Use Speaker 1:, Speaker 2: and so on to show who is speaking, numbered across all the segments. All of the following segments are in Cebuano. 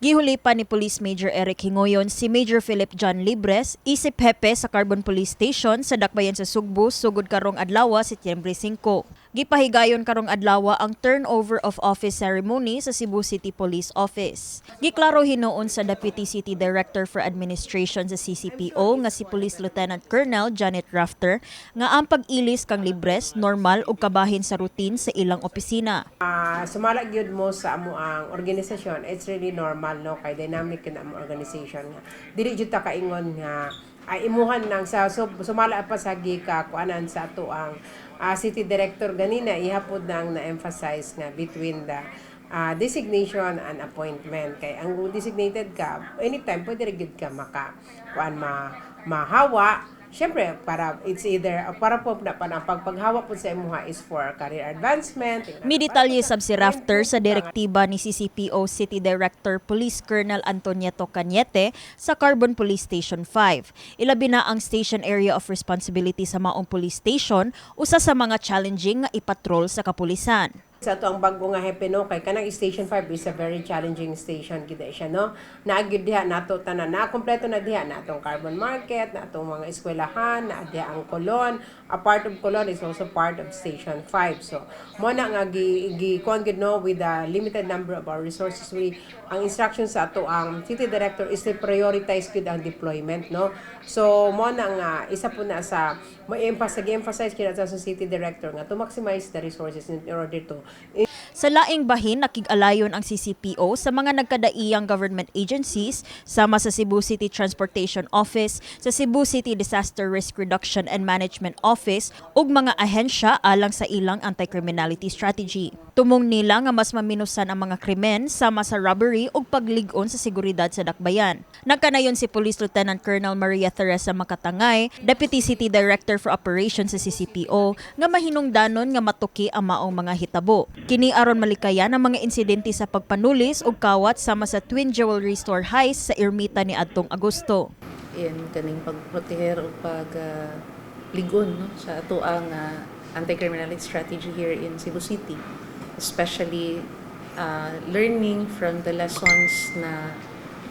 Speaker 1: Gihulipan ni Police Major Eric Hingoyon si Major Philip John Libres isip hepe sa Carbon Police Station sa Dakbayan sa Sugbo sugod karong adlaw, Setyembre 5. Gipahigayon karong adlaw ang turnover of office ceremony sa Cebu City Police Office. Giklaro hinuon sa Deputy City Director for Administration sa CCPO nga si Police Lieutenant Colonel Janet Rafter nga ang pag-ilis kang Libres normal ug kabahin sa routine sa ilang opisina.
Speaker 2: Sumala gyud mo sa amo ang organisasyon, it's really normal, no, kay dynamic gyud ang organization nga dili jud ta kaingon nga ay imuhan nang sa, so, sumala pa sa gika kuanan sa ato ang city director ganina, ihapod nang na-emphasize nga between the designation and appointment, kay ang designated ka, anytime pwede ra gyud ka maka kuan, ma mahawa. Siyempre, para it's either para po na pa ang pagpaghawa po sa imuha is for career advancement.
Speaker 1: Midetalye sab si Rafter sa direktiba ni CCPO City Director Police Colonel Antonieto Cañete sa Carbon Police Station 5. Ilabi na ang station area of responsibility sa maong police station, usa sa mga challenging nga ipatrol sa kapulisan.
Speaker 2: Sa ato ang bago nga hepe, no, kay kanang Station 5 is a very challenging station gid siya, no. Naa gyud diha nato tanan na kompleto na diha na atong Carbon Market, na atong mga eskwelahan, na diha ang Colon. A part of Colon is also part of Station 5. So mo na nga gi, gi kuan gid, no, with the limited number of our resources, we ang instruction sa ato ang city director is to prioritize gid ang deployment, no. So mo na nga isa po na sa mo emphasize emphasize gyud sa city director nga to maximize the resources in order to
Speaker 1: Sa laing bahin, nakig-alayon ang CCPO sa mga nagkadaiyang government agencies sama sa Cebu City Transportation Office, sa Cebu City Disaster Risk Reduction and Management Office ug mga ahensya alang sa ilang anti-criminality strategy. Tumong nila nga mas maminusan ang mga krimen sama sa robbery ug paglig-on sa seguridad sa dakbayan. Nagkanayon si Police Lieutenant Colonel Maria Theresa Makatangay, Deputy City Director for Operations sa CCPO, nga mahinungdanon nga matuki ang maong mga hitabo. Kini aron malikayan ang mga insidente sa pagpanulis ug kawat sama sa Twin Jewelry Store heist sa Ermita ni adtong Agosto.
Speaker 3: In kaning pagproteher o pag ligon, no, sa ato ang anti-criminality strategy here in Cebu City, especially learning from the lessons na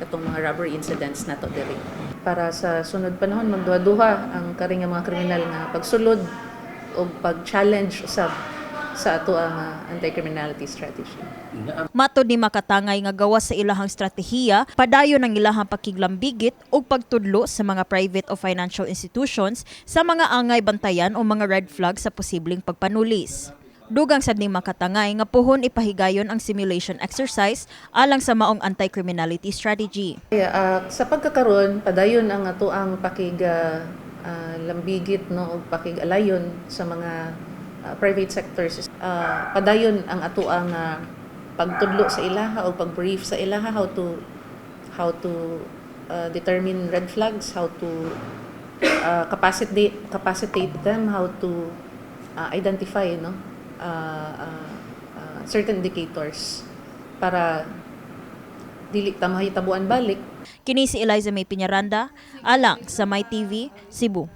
Speaker 3: atong mga robbery incidents nato diri para sa sunod panahon magduha-duha ang kari nga mga kriminal nga pagsulod o pag-challenge usab sa ato ang anti-criminality strategy.
Speaker 1: Matod ni Makatangay nga gawas sa ilahang estratehiya, padayon ang ilahang pakiglambigit ug pagtudlo sa mga private o financial institutions sa mga angay bantayan o mga red flag sa posibleng pagpanulis. Dugang sad ni Makatangay nga puhon ipahigayon ang simulation exercise alang sa maong anti-criminality strategy.
Speaker 3: Kaya, sa pagkakaron, padayon ang ato ang pakig lambigit, no, ug pakig-alayon sa mga private sectors. Padayon ang ato ang pagtudlo sa ilaha o pag-brief sa ilaha how to determine red flags, how to capacitate them, how to identify, no, certain indicators para dili ta mahitabuan balik.
Speaker 1: Kini si Eliza May Piñaranda, alang sa My TV, Cebu.